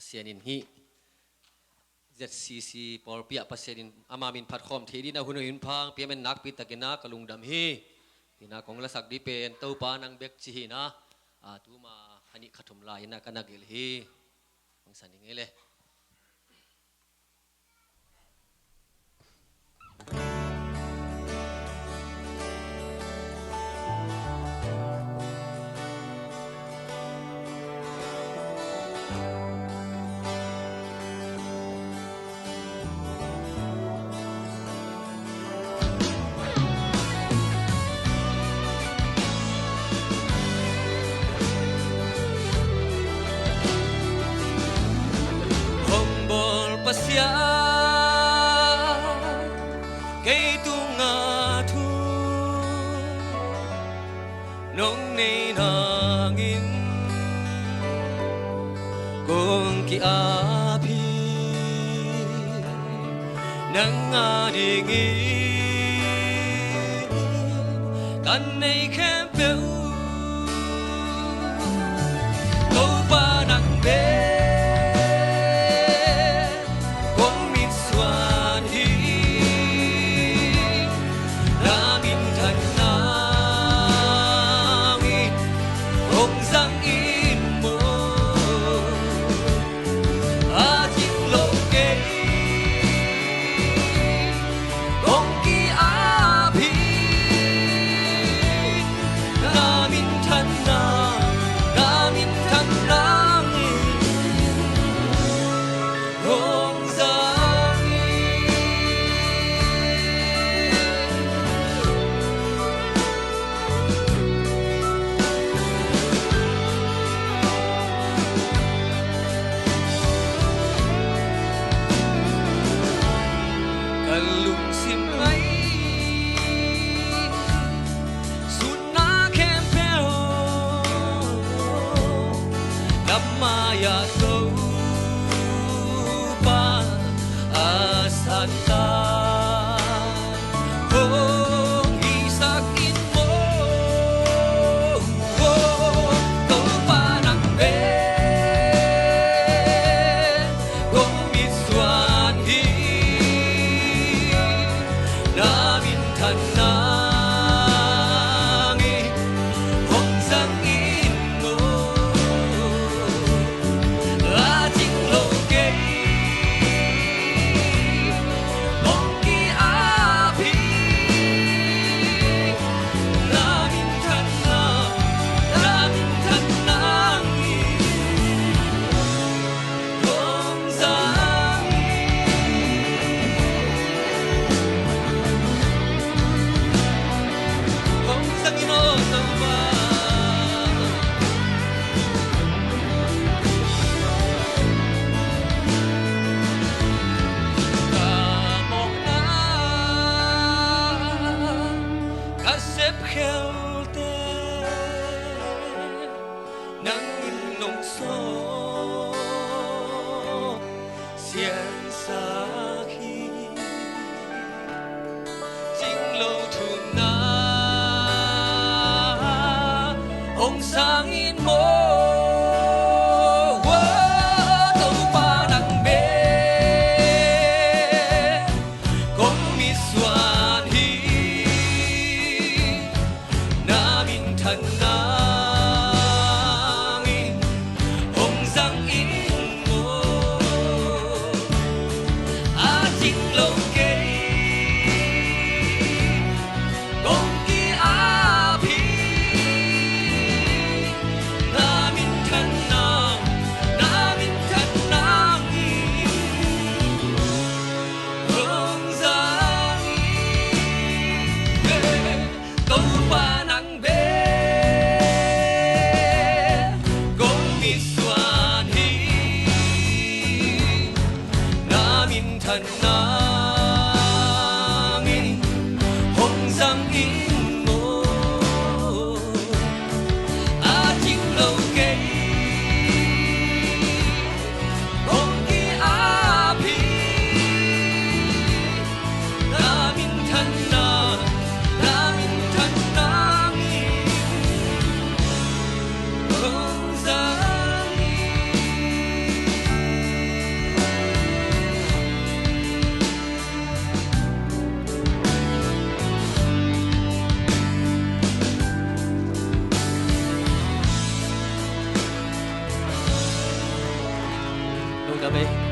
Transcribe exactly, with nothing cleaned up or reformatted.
Pasian in hih Z C C pawlpi ah Pasian in ama min phat khawm thei dingin a hun a hun phang piamen nakpi takin a ka lungdam hi. Tina kong lasak dih pen Topa nang bek ci hi na, a, tuma kha nih kha thum lai-in a ka na gelh hi. Hong san ding hi le. Hong bawl Pasian, kei tungah thu nong nei nangin kong ki-ap hi. Nang a dingin ka nei khempeuh, Topa nang bek kong mitsuan hi. Na minthanna in hong zang in maw, a cing lo kei kong ki-ap hi. Na minthanna, na minthanna in hong zang in. Ka lungsim ngai, sunna khempeuh, na mai-ah Topa a san ta. Hong hisak in maw, Topa nang bek kong mitsuan hi. Na minthanna in hong zang in maw, a cing lo kei kong ki-ap hi. Na minthanna, na minthanna in hong zang in. Hong zang in aw Topa. Ka mawhna ka sepkhelte nang in nong sawt siansak hi. Cing lo thumna hong sang in maw, Topa nang bek kong mitsuan hi. Na minthanna in hong zang in maw, a cing lo kei kong ki-ap hi. Na minthanna, na minthanna in hong zang in. Topa nang bek kong mitsuan hi. Na minthanna in hong zang in maw, a cing lo kei kong ki-ap hi. Na minthanna, na minthanna in hong zang in. Ka bei.